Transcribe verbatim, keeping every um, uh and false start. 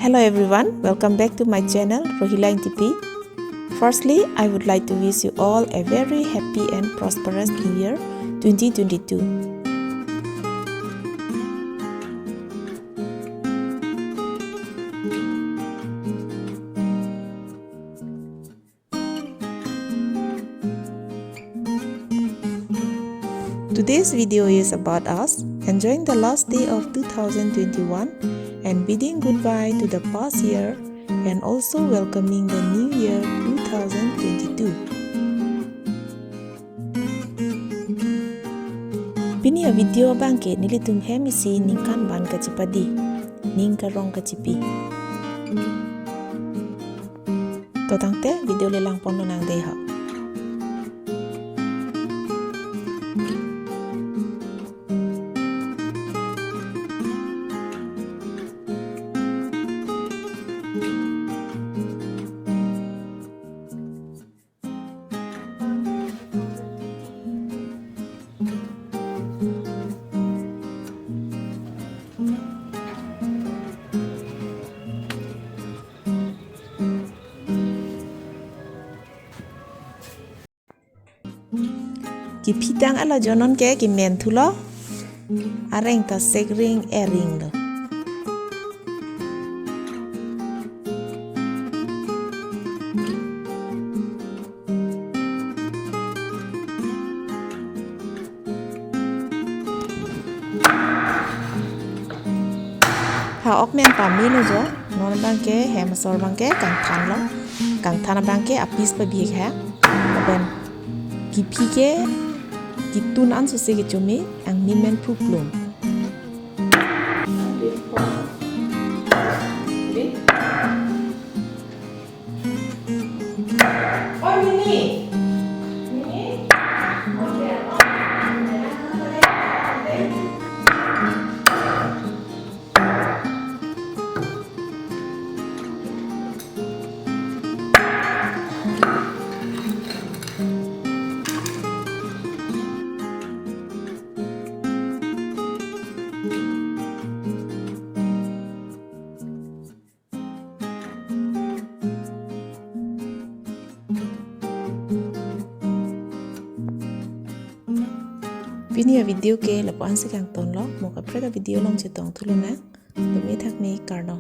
Hello everyone, welcome back to my channel Rohila Ingtipi. Firstly, I would like to wish you all a very happy and prosperous New Year twenty twenty-two. Today's video is about us enjoying the last day of two thousand twenty-one and bidding goodbye to the past year and also welcoming the new year two thousand twenty-two. Pini a-video abangke nelitum hem isi ningkan ban kachipadi, ning karong kachipi. To tangte video le langponlonang dei ho. Kiphi tang ala jonon ke kimen thulo. Areng ta sekring ering lo. Ha ok men pame lo jo, non abangke hem asor abangke kangthan lo, kangthan abangke apis pabihek ha, lapen kiphi ke kitun an suse kechome, angni men phuplum. Pini a-video ke lapu-an si kangtonlo, mo kaprek a-video along chetong thulonang, dome thakme kardom.